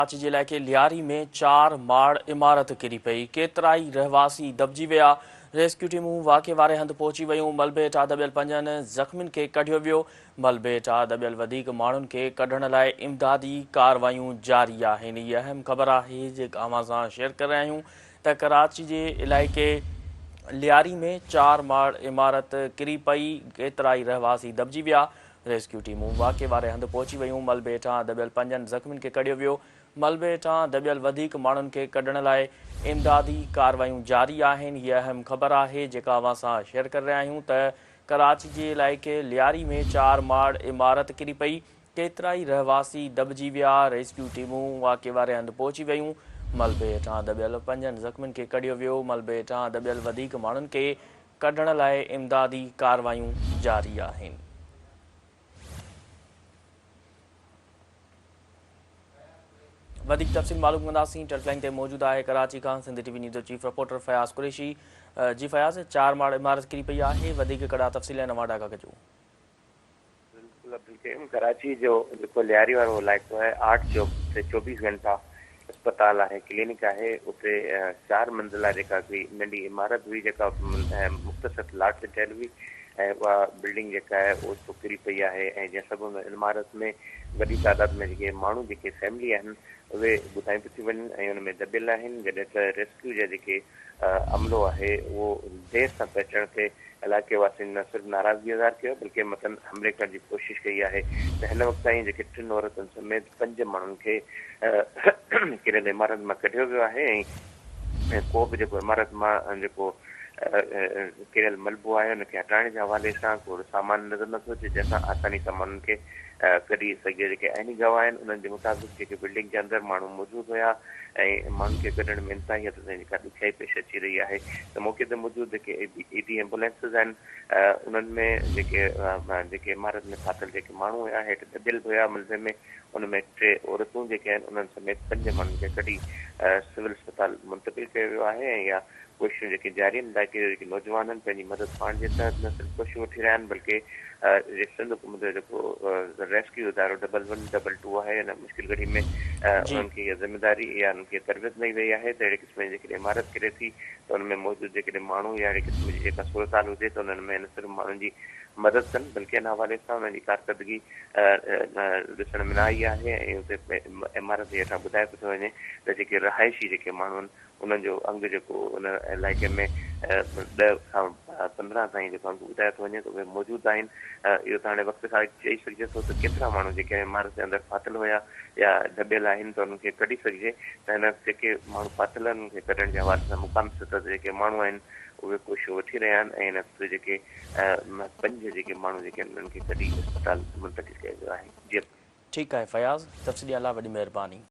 ڪراچي جي علائقي لياري ۾ چار ماڙ عمارت ڪري پئي، ڪيترائي رهواسي دٻجي ويا، ريسڪيو ٽيمون واقعي واري هنڌ پهچي ويون، ملبي هيٺان دٻيل پنجن زخمين کي ڪڍيو ويو، ملبي هيٺان دٻيل وڌيڪ ماڻهن کي ڪڍڻ لاء امدادي ڪارروايون جاري آهن. هي اهم خبر آهي جيڪا اوهان سان شيئر ڪري رهيا آهيون ته ڪراچي جي علائقي لياري ۾ چار ماڙ عمارت ڪري پئي، ڪيترائي رهواسي دٻجي ويا، ريسڪيو ٽيمون واقعي واري هنڌ پهچي ويون، ملبي هيٺان دٻيل پنجن زخمين کي ڪڍيو ويو، ملبي هيٺان دٻيل وڌيڪ ماڻهن کي ڪڍڻ لاء امدادي ڪارروايون جاري آهن، هيء اهم خبر آهي جيڪا اوهان سان شيئر ڪري رهيا آهيون ته ڪراچي جي علائقي لياري ۾ چار ماڙ عمارت ڪري پئي، ڪيترائي رهواسي دٻجي ويا، ريسڪيو ٽيمون واقعي واري هنڌ پهچي ويون، ملبي هيٺان دٻيل پنجن زخمين کي ڪڍيو ويو، ملبي هيٺان دٻيل وڌيڪ ماڻهن کي ڪڍڻ لاء امدادي ڪارروايون جاري آهن. وڌيڪ تفصيل معلوم ڪنداسين ٽيليفون لائين تي موجود آهي ڪراچي کان سنڌ ٽي وي نيوز جو چيف رپورٽر فياض قريشي جي فياض چار ماڙ عمارت ڪري پئي آهي وڌيڪ ڪهڙا تفصيل آهن اوهان ڏاگا ڪجو. بلڪل عبدالقيوم ڪراچي جو جيڪو لياري وارو علائقو آهي آرٽ چوڪ تي چوبيس گهنٽا اسپتال آهي ڪلينڪ آهي اتي چار منزله جيڪا هڪڙي ننڍي عمارت هئي جيڪا مختصر پلاٽ تي ٺهيل هئي ۽ اها بلڊنگ جيڪا آهي اوچتو ڪري پئي آهي ۽ جنهن سبب ان عمارت ۾ وڏي تعداد ۾ جيڪي ماڻهو جيڪي فيملي آهن اهي ٻڌايون پيون ٿيون وڃن ۽ ان ۾ دٻيل آهن جڏهن ته ريسڪيو جا جيڪي عملو آهي اهو دير سان پهچڻ تي علائقي واسين نه صرف ناراضگي اظهار ڪيو بلڪه مٿن حملي ڪرڻ جي ڪوشش ڪئي آهي ته هن وقت تائين جيڪي ٽن عورتن سميت پنج ماڻهن کي ڪريل عمارت مان ڪڍيو ويو آهي ۽ ڪو به جيڪو عمارت مان جيڪو ڪريل ملبو آهي ان کي هٽائڻ جي حوالي سان ڪو اهڙو سامان نظر نٿو اچي جنهن سان آساني سان ماڻهن کي ڪڍي سگهجي جيڪي عيني گواهه آهن انهن جي مطابق جيڪي بلڊنگ جي اندر ماڻهو موجود هيا ۽ ماڻهن کي ڪڍڻ ۾ انتهائي حد تائين جيڪا ڏکيائي پيش اچي رهي آهي ته موقعي تي موجود جيڪي اي ڊي ايمبولينسز آهن انهن ۾ جيڪي جيڪي عمارت ۾ ڦاٿل جيڪي ماڻهو هيا هيٺ دٻيل به هيا ملبي ۾ ان ۾ ٽي عورتون جيڪي آهن انهن سميت پنج ماڻهن کي ڪڍي سول اسپتال منتقل ڪيو ويو آهي ۽ اها ڪوششون جيڪي جاري آهن علائقي جا جيڪي نوجوان آهن پنهنجي مدد پاڻ جي تحت نه صرف ڪوششون وٺي رهيا آهن بلڪه سنڌ حڪومت جو جيڪو ريسڪيو ادارو ڊبل ون ڊبل ٽو آهي ان مشڪل گهڙي ۾ جي. انهن کي اها ذميداري يا انهن کي تربيت ڏني وئي آهي ته اهڙي قسم جي جيڪڏهن عمارت ڪري ٿي ته ان ۾ موجود جيڪڏهن ماڻهو يا اهڙي قسم جي جيڪا صورتحال هجي ته انهن ۾ نه صرف ماڻهن جي مدد ڪن بلڪه ان حوالي سان انهن جي ڪارڪردگي ڏسڻ ۾ نه آئي آهي ۽ اتي عمارت جي هيٺان ٻڌايو پيو ٿو وڃي ته جيڪي رهائشي جيڪي ماڻهو آهن انهن جو انگ جيڪو ان علائقي ۾ ڏهه کان 15 تائين جيڪو انگ ٻڌايو ٿو وڃي ته اهي موجود آهن. اهو ته هاڻي وقت کان چئي سگهجي ٿو ته ڪيترا ماڻهو جيڪي عمارت جي اندر ڦاٿل هيا يا ڌٻيل آهن ته انهن کي ڪڍي سگهجي ته هن وقت جيڪي ماڻهو ڦاٿل آهن انهن کي ڪڍڻ جي حوالي سان مقامي سطح تي جيڪي ماڻهو آهن اهي ڪوششون وٺي رهيا آهن ۽ هن وقت جيڪي پنج جيڪي ماڻهو جيڪي آهن انهن کي ڪڍي اسپتال منتقل ڪيو ويو آهي. جي. ٺيڪ آهي فياض تفصيل ڏيڻ لاء وڏي مهرباني.